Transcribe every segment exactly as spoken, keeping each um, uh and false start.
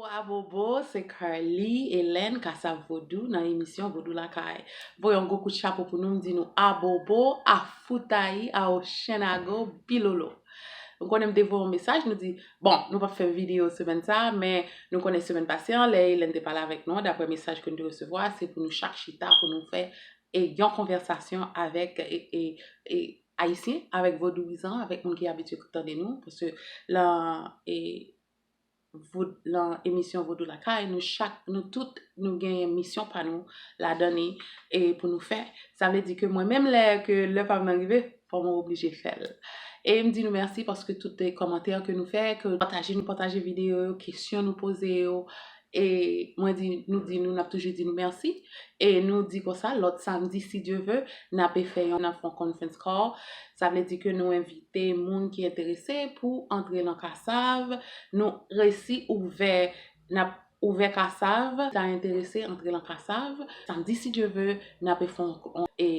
Abobo, se Carly Hélène, Kasav Vodou, nan emisyon Vodou Lakay. Voye yon gwo kout chapo pou nou, m di nou abobo, afoutayi, aoshenago, bilolo. Nou konnen m te voye yon mesaj, nou di, bon, nou p ap fè videyo semèn sa a, men nou konnen semèn pase an, lè Hélène te pale avèk nou an, daprè mesaj ke nou te resevwa, se pou nou chak chita, pou nou fè e yon konvèsasyon avèk e, e, e, Ayisyen, avèk vodouyizan, avèk moun ki abitye tande nou, paske lan e, vod, lan emisyon Vodou Lakay, nou chak, nou tout, nou gen misyon pa nou ladan li e pou nou fè. Sa vle di ke mwen menm lè ke lè pa m nan rive, fò mwen oblije fè l. E m di nou mèsi paske tout e kòmantè ke nou fè, ke pataje, nou pataje videyo yo, kesyon nou poze yo, e mwen di, nou di nou, n ap toujou di nou mèsi. E nou di konsa, lòt samdi, si Dye ve, n ape fè yon, n ap fè yon conference call. Sa vle di ke nou envite moun ki enterese pou antre lan Kasav. Nou resi ouvè, n ap ouvè Kasav. Ta enterese antre lan Kasav. Samdi, si Dye ve, n ape fè yon, yon, e,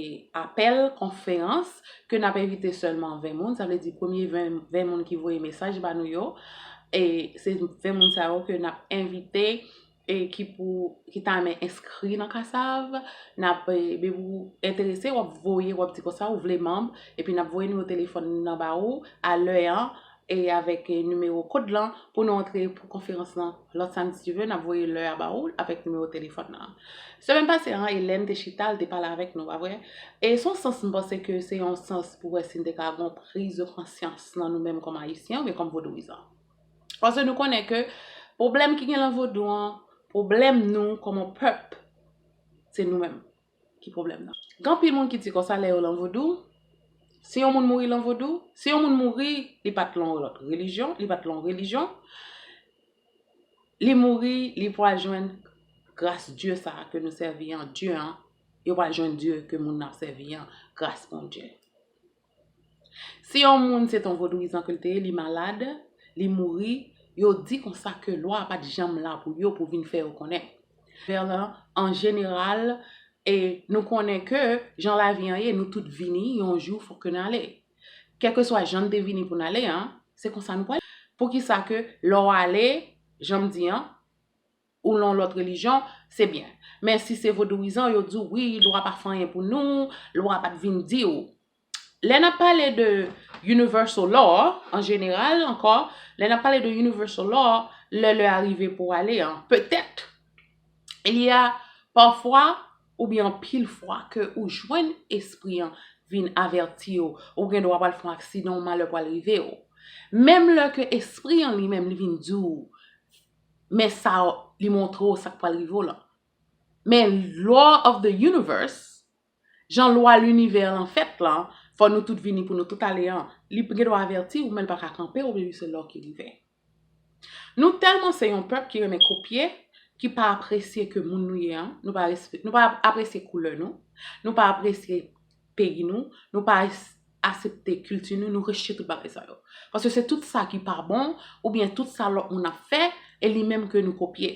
apèl, konferans, ke n ap envite sèlman ven moun. Sa vle di premye ven, ven moun ki voye mesaj ba nou yo. E se ven moun sa yo ke n ap envite e ki pou, ki ta renmen enskri nan Kasav, n ap, e, depi w enterese, w ap voye, w ap di konsa ou vle manm, epi n ap voye nimewo telefòn nan ba ou a lè an, e avèk, e, nimewo kòd lan pou nou antre pou konferans lan. Lòt samdi, si Dye ve, n ap voye lè a ba ou avèk nimewo telefòn nan. Semèn pase an, Hélène te chita, l te pale avèk nou, pa vre? E se yon sans, m panse ke se yon sans pou wè si n te ka gen yon priz de konsyans nan nou menm kòm Ayisyen oubyen kòm vodouyizan. Paske nou konnen ke pwoblèm ki gen lan vodou an, pwoblèm nou kòman pèp, se nou menm ki pwoblèm nan. Gen anpil moun ki di konsa lè yo lan vodou, si yon moun mouri lan vodou, si yon moun mouri, li pa t lan yon lòt relijyon, li pa t lan yon relijyon, li mouri, li pral jwenn gras Dye sa a ke nou sèvi an, Dye an, yo pral jwenn Dye ke moun nan ap sèvi an, gras Bondye. Si yon moun se t on vodouyizan ke l te ye, li malad, li mouri, yo di konsa ke lwa a pa t janm la pou yo, pou vin fè yo konnen. Vè lan, an jeneral, e nou konnen ke jan lavi an ye, nou tout vini, yon jou fòk ke n ale. Kèlkeswa jan n te vini pou n ale an, se konsa nou prale. Poukisa ke lè w ale, jan m di an, ou lan yon lòt relijyon, se byen. Men si se vodouyizan, yo di w, wi, lwa pa fè anyen pou nou, lwa pa t vin di w. Lè n ap pale de universal law, an jeneral ankò, lè n ap pale de universal law, lè lè a rive pou w ale an, petèt, il y a pafwa oubyen anpil fwa ke ou jwenn espri an vin avèti w, ou gen dwa pral fè yon aksidan, yon malè pral rive w. Menm lè ke espri an li menm li vin di w, men sa li montre w sa k pral rive w lan. Men law of the universe, jan lwa linivè lan fèt lan, fò nou tout vini pou nou tout ale an, li gen dwa avèti w, men l pa ka kanpe w, baby, se lè w ki rive. Nou tèlman se yon pèp ki renmen kopye, ki pa apresye ke moun nou ye an, nou pa respe-, nou pa apresye koulè nou, nou pa apresye peyi nou, nou pa es-, aksepte kilti nou, nou rejte tout bagay sa yo. Paske se tout sa ki pa bon, oubyen tout sa lòt moun ap fè, e li menm ke nou kopye.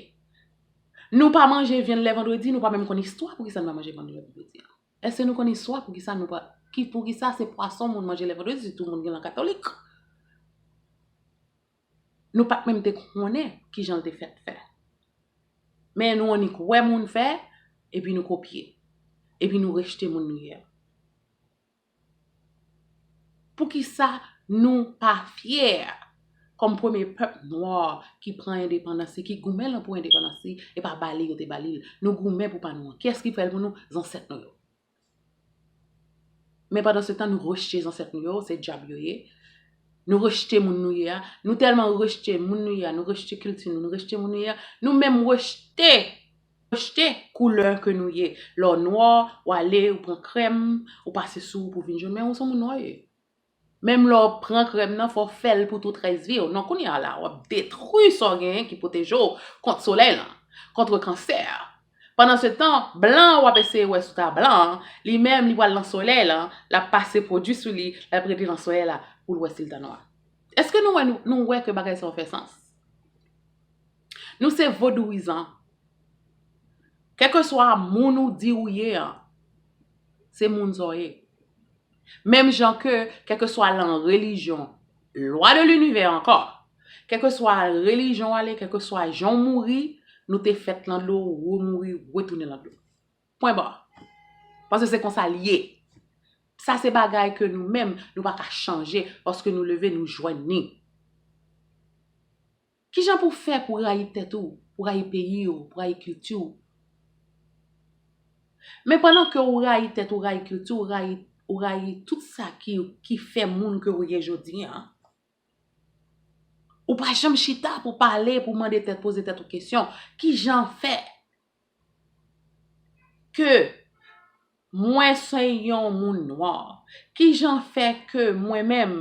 Nou pa manje vyann lè vandredi, nou pa menm konn istwa poukisa nou pa manje vyann lè vandredi an. Èske nou konn istwa poukisa nou pa, ki, poukisa se pwason moun manje lè vandredi, sitou moun gen lan katolik? Nou pa t menm te konnen kijan l te fèt fè. Men nou annik wè moun fè, epi nou kopye. Epi nou rejte moun nou ye a. Poukisa nou pa fyè kòm premye pèp nwa ki pran endepandans li, ki goumen lan pou endepandans li, e pa ba li yo te ba li l? Nou goumen pou pa nou an. Kiyès ki fè l pou nou? Zansèt nou yo. Men pandan se tan, nou rejte zansèt nou yo, se dyab yo ye. Nou rejte moun nou ye a. Nou tèlman rejte moun nou ye a, nou rejte kilti nou, nou rejte moun nou ye a. Nou menm rejte, rejte koulè ke nou ye. Lè w nwa, w ale, ou pran krèm, ou pase sou ou pou vin jòn, men ou se yon moun nwa w ye. Menm lè w pran krèm nan, fò w fè l pou tout rès vi w. Non, kounye a la, w ap detwi sa w genyen ki pwoteje w kont solèy lan, kont kansè. Pandan se tan, blan an w ap eseye wè sou ta blan an, li menm, li pral nan solèy lan, l ap pase pwodui sou li, l ap rete nan solèy la pou l wè si l ta nwa. Èske nou wè, nou, nou wè ke bagay sa yo fè sans? Nou se vodouyizan. Kèlkeswa moun ou di ou ye an, se moun sa w ye. Menm jan ke, kèlkeswa lan relijyon, lwa de linivè ankò, Kèlkeswa relijyon w ale, kèlkeswa jan w mouri, nou te fèt lan dlo, ou remouri, ou retounen lan dlo. Pwen ba. Paske se konsa l ye. Sa se bagay ke nou menm, nou pa ka chanje, paske nou leve, nou jwenn ni. Kijan pou fè pou rayi tèt ou, pou rayi peyi w, pou rayi kilti w? Men pandan ke ou rayi tèt ou, rayi kilti w, rayi, ou rayi tout sa ki, ki fè moun ke ou ye jodi an, ou pa janm chita pou pale, pou mande tèt, poze tèt ou kesyon. Kijan fè ke mwen se yon moun nwa? Kijan fè ke mwen menm,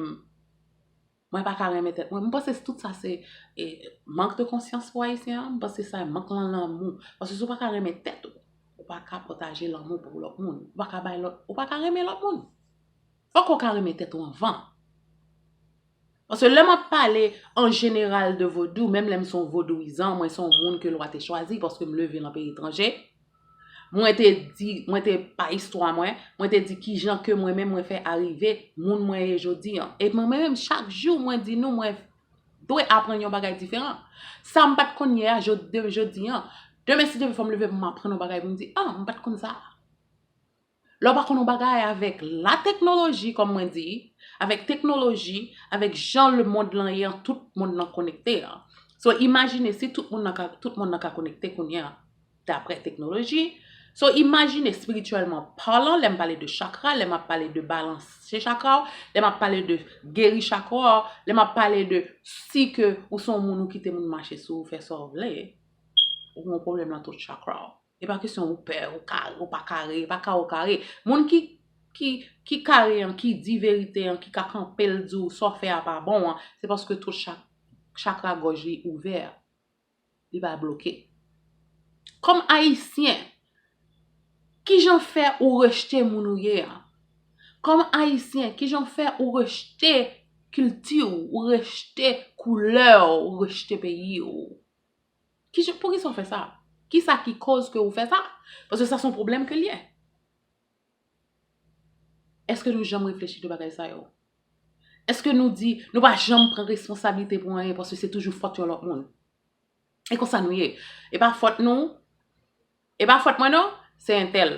mwen pa ka renmen tèt mwen? M panse tout sa se, e, mank de konsyans pou Ayisyen an. M panse sa mank lan lanmou. Paske si w pa ka renmen tèt ou, ou pa ka pataje lanmou pou lòt moun. Ou pa ka bay lòt, ou pa ka renmen lòt moun. Fòk ou ka renmen tèt ou anvan. Paske lè m ap pale an jeneral de vodou, menm lè m se yon vodouyizan, mwen se yon moun ke lwa te chwazi paske m leve lan peyi etranje. Mwen te di, mwen te, pa istwa mwen, mwen te di kijan ke mwen menm mwen fè arive moun mwen ye jodi an. E mwen menm, chak jou, mwen di nou, mwen dwe aprann yon bagay diferan. Sa m pa t konn yè a, jodi, jodi an, demen, si Dye vle, fò m leve pou m aprann yon bagay pou m di, ah, m pa t konn sa. Lè w pa konn yon bagay avèk la teknoloji, kòm mwen di, avèk teknoloji, avèk jan lemonn lan ye an, tout monn lan konekte an. So, imajine si tout moun nan ka, tout monn nan ka konekte kounye a, daprè teknoloji. So, imajine espirityèlman palan, lè m pale de chakra, lè m ap pale de balanse chakra w, lè m ap pale de geri chakra w, lè m ap pale de si ke ou se yon moun ou kite moun mache sou ou, fè sa w vle, ou gen yon pwoblèm nan tout chakra w. E pa kesyon ou pè, ou kare, ou pa kare, e pa ka ou kare. Moun ki, ki, ki kare an, ki di verite an, ki ka kanpe l di w sa w fè a pa bon an, se paske tout chak, chakra gòj li ouvè. Li pa bloke. Kòm Ayisyen, kijan fè ou rejte moun ou ye a? Kòm Ayisyen, kijan fè ou rejte kilti w, ou rejte koulè w, ou rejte peyi w? Kijan, poukisa w fè sa? Kisa ki koz ke ou fè sa? Paske sa se yon pwoblèm ke l ye. Èske nou janm reflechi de bagay sa yo? Èske nou di, nou pa janm pran responsablite pou anyen paske se toujou fòt yon lòt moun? E konsa nou ye. E pa fòt nou, e pa fòt mwen non, se entèl.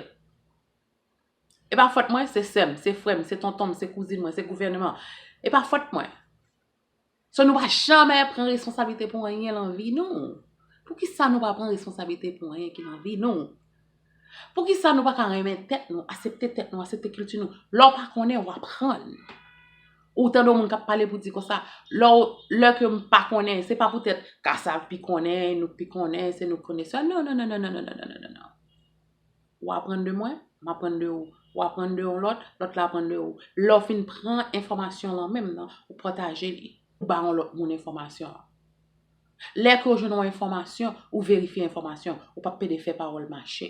E pa fòt mwen, se sè m, se frè m, se tonton m, se kouzin mwen, se gouvènman. E pa fòt mwen. So, nou pa janmè pran responsablite pou anyen lan vi nou. Poukisa nou pa pran responsablite pou anyen ki lan vi nou? Poukisa nou pa ka renmen tèt nou, aksepte tèt nou, aksepte kilti nou? Lè w pa konnen, w aprann. Ou tande yon moun k ap pale pou di konsa, lè w, lè ke m pa konnen, se pa poutèt Kasav pi konnen, nou pi konnen, se nou k konnen sa. Non, non, non, non. W aprann de mwen, m aprann de ou. W aprann de yon lòt, lòt la aprann de ou. Lè w fin pran enfòmasyon lan menm nan, ou pataje li. Ou ba yon lòt moun enfòmasyon an. Lè ke w jwenn yon enfòmasyon, ou verifye enfòmasyon. Ou p ap pede fè pawòl mache.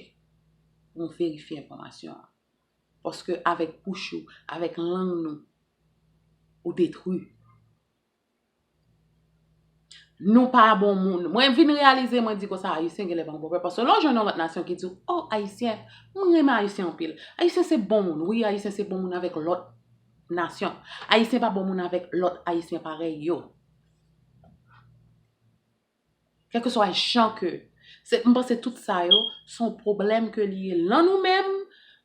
Ou verifye enfòmasyon an. Paske avèk bouch ou, avèk lang nou, ou detwi. Nou pa bon moun. Mwen vin reyalize, mwen di konsa, Ayisyen genlè pa bon pèp. Paske lè w jwenn yon lòt nasyon ki di w, oh, Ayisyen, mwen renmen Ayisyen anpil. Ayisyen se bon moun. Wi, Ayisyen se bon moun avèk lòt nasyon. Ayisyen pa bon moun avèk lòt Ayisyen parèy yo. Kèlkeswa jan ke, se, m panse tout sa yo, se yon pwoblèm ke li ye lan nou menm,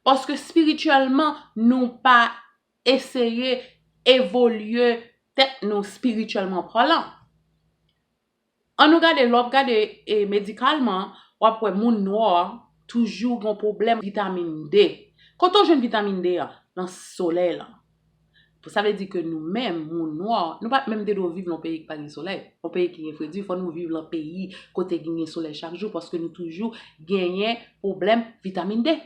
paske espirityèlman, nou pa eseye evolye tèt nou espirityèlman palan. Ann nou gade, lè w ap gade, e, medikalman, w ap wè moun nwa toujou gen pwoblèm vitamin D. Kote w jwenn vitamin D an? Nan solèy lan. Sa vle di ke nou menm, moun nwa, nou pa menm te dwe viv nan peyi ki pa gen solèy. Yon peyi ki gen fredi, fò nou viv nan peyi kote ki gen solèy chak jou, paske nou toujou genyen pwoblèm vitamin D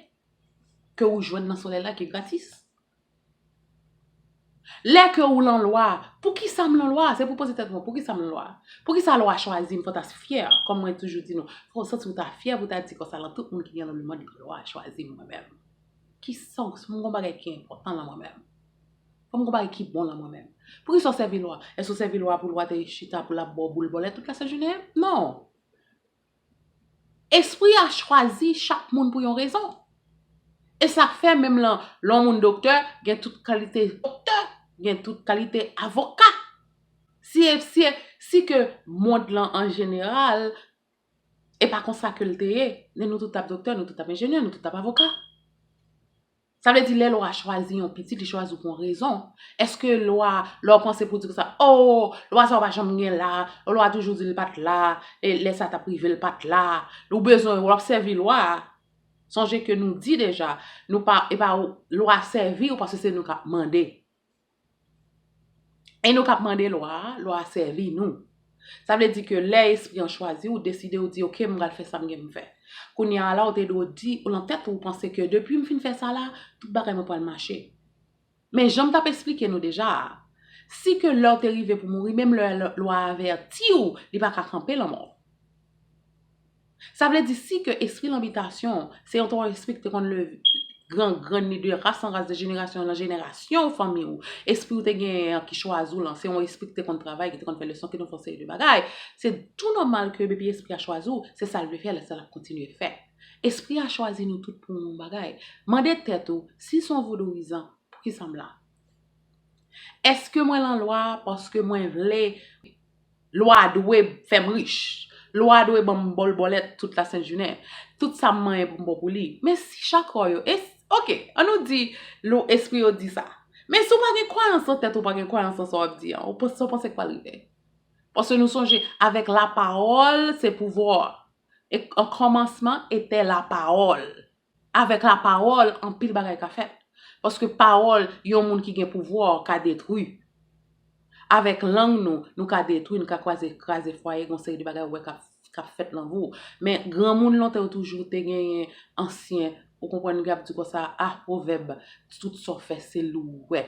ke ou jwenn nan solèy la ki gratis. Lè ke ou lan lwa, poukisa m lan lwa? Se pou poze tèt mwen, poukisa m lan lwa? Poukisa lwa chwazi m? Fò w ta fyè, kòm mwen toujou di nou. Fò w santi w ta fyè pou w ta di konsa lan tout moun ki gen nan lemonn, lwa chwazi m mwen menm. Kisa w, m gon bagay ki enpòtan lan mwen menm? Fò m gon bagay ki bon lan mwen menm. Poukisa w sèvi lwa? Èske w sèvi lwa pou lwa te chita pou l ap ba w boul bòlè tout lasent jounen? Non. Espri a chwazi chak moun pou yon rezon. E sa k fè menm lan, lè yon moun doktè, gen tout kalite doktè, gen tout kalite avoka. Si, si, si ke mond lan an jeneral, e pa konsa ke l te ye, men nou tout t ap doktè, nou tout t ap enjenyè, nou tout t ap avoka. Sa vle di, lè lwa chwazi yon pitit, li chwazi w pou yon rezon. Èske lwa, lè w panse pou di konsa, oh, lwa sa w pa janm gen la, lwa toujou di l pa t la, e lè sa t ap rive l pa t la, ou bezwen, w ap sèvi lwa a. Sonje ke nou di deja, nou pa, e pa lwa sèvi w paske se nou k ap mande. E nou k ap mande lwa a, lwa a sèvi nou. Sa vle di ke lè espri an chwazi w, deside w di, oke, m pral fè sa m gen pou m fè. Kounye a la, w te dwe di, ou nan tèt ou, ou panse ke depi m fin fè sa la, tout bagay mwen pral mache. Men jan m t ap esplike nou deja a, si ke lè w te rive pou mouri, menm lè lwa a avèti w, li pa ka kanpe lanmò. Sa vle di si ke espri lanbitasyon se yon, te yon espri ki te konn leve, gran grann li de ras an ras, de jenerasyon an jenerasyon, fanmi w, espri w te genyen an ki chwazi w lan, se yon espri ki te konn travay, ki te konn fè leson, ki te konn fè yon seri de bagay. Se tou nòmal ke depi espri a chwazi w, se sa l vle fè, se sa l ap kontinye fè. Espri a chwazi nou tout pou yon bagay. Mande tèt ou, si se yon vodouyizan, poukisa m la? Èske mwen lan lwa a paske mwen vle lwa a dwe fè m rich? Lwa a dwe ban m bòlbòlèt tout lasent jounen? Tout sa m manyen pou m bon pou li? Men si chakra yo, es, oke, ann nou di, lo, espri yo di sa. Men si w pa gen kwayans nan tèt ou, pa gen kwayans nan sa w ap di an, ou panse, sa w panse k pral rive? Paske nou sonje, avec la parole, c'est pouvoir. E an kòmansman, était la parole. Avèk lapawòl, anpil bagay ka fèt. Paske pawòl yon moun ki gen pouvwa ka detwi. Avèk lang nou, nou ka detwi, nou ka kwaze, kraze fwaye, gen yon seri de bagay ou wè k ap, k ap fèt nan vi w. Men granmoun lontan yo toujou te genyen ansyen, ou konprann, ki ap di konsa, ah, pwovèb, tout sa w fè, se li w wè.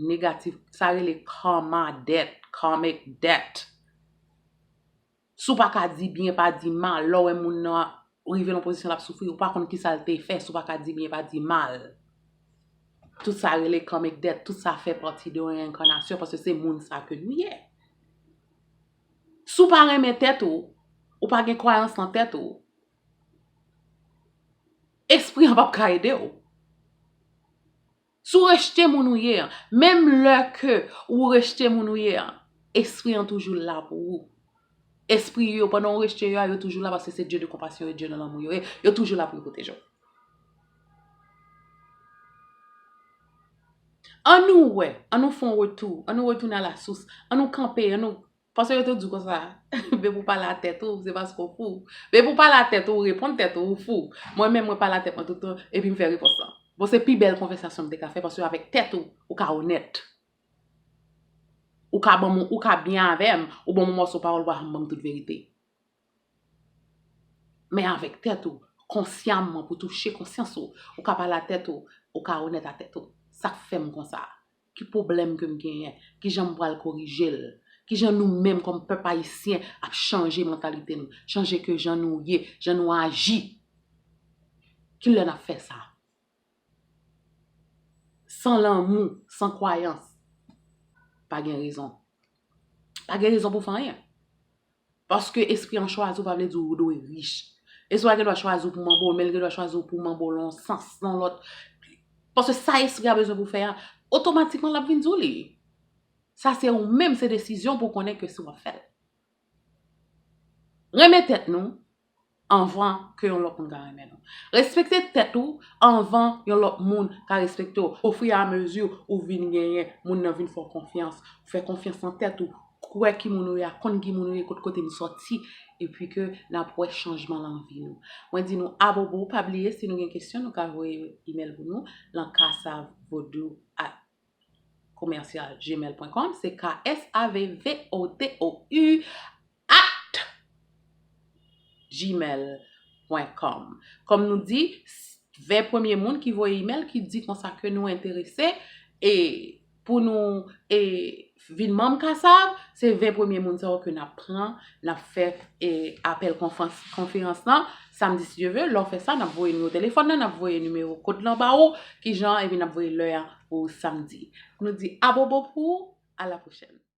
Negatif, sa rele karma debt, karmic debt. Si w pa ka di byen, pa di mal, lè w wè moun nan rive nan pozisyon l ap soufri, ou pa konn kisa l te fè, si w pa ka di byen, pa di mal. Tout sa rele karmic debt, tout sa fè pati de reenkanasyon, paske se moun sa ke nou ye. Si w pa renmen tèt ou, ou pa gen kwayans nan tèt ou, espri an p ap ka ede w. Si w rejte moun ou ye an, menm lè ke ou rejte moun ou ye an, espri an toujou la pou ou. Espri yo, pandan w rejte yo a, yo toujou la paske se Dye de konpasyon e Dye de lanmou yo ye. Yo toujou la pou yo pwoteje w. Ann nou wè, ann nou fè yon retou, ann nou retounen a la sous, ann nou kanpe, ann nou Paske yo te di w konsa, depi w pale a tèt ou, se paske w fou. Depi w pale a tèt ou, ou reponn tèt ou, ou fou. Mwen menm, mwen pale a tèt mwen toutan, epi m fè repons lan. Bon, se pi bèl konvèsasyon m te ka fè, paske avèk tèt ou, ou ka onèt. Ou ka ban m, ou ka byen avè m, ou ban m yon mòso pawòl, ou pa janm ban m tout verite. Men avèk tèt ou, konsyaman, pou touche konsyans ou, ou ka pale a tèt ou, ou ka onèt a tèt ou. Sa k fè m konsa? Ki pwoblèm ke m genyen? Kijan m pral korije l? Kijan nou menm kòm pèp ayisyen ap chanje mantalite nou? Chanje ke jan nou ye, jan nou aji? Kilè n ap fè sa? San lanmou, san kwayans, pa gen rezon. Pa gen rezon pou fè anyen. Paske espri an chwazi w pa vle di w dwe rich. Espri a gen dwa chwazi w pou manbo, men l gen dwa chwazi w pou manbo l yon sans, yon lòt. Paske sa espri a bezwen pou fè a, otomatikman l ap vin di w li. Sa se ou menm, se desizyon pou w konnen ke si w ap fè l. Renmen tèt nou anvan ke yon lòt moun ka renmen nou. Respekte tèt ou anvan yon lòt moun ka respekte w. Ofri a mezi ou vin genyen, moun nan vin fè w konfyans. Fè konfyans nan tèt ou. Kwè ki moun ou ye a, konn ki moun ou ye, kot kote m sòti, epi ke n ap wè chanjman nan vi nou. Mwen di nou abobo, pa bliye, si nou gen kesyon, nou ka voye imèl pou nou, lan kasa vodou at commercial gmail point com, se K S A V V O D O U at gmail point com. Kòm nou di, ven premye moun ki voye imèl ki di konsa ke nou enterese e pou nou e vin manm Kasav, se ven premye moun sa yo ke n ap pran, n ap fè e apèl konfrans-, konferans lan, samdi si Dye ve, lè w fè sa, n ap voye nimewo telefòn nan, n ap voye nimewo kòd lan ba ou, kijan, epi n ap voye lè a pou samdi. Nou di abobo pou ou, a la pwochèn.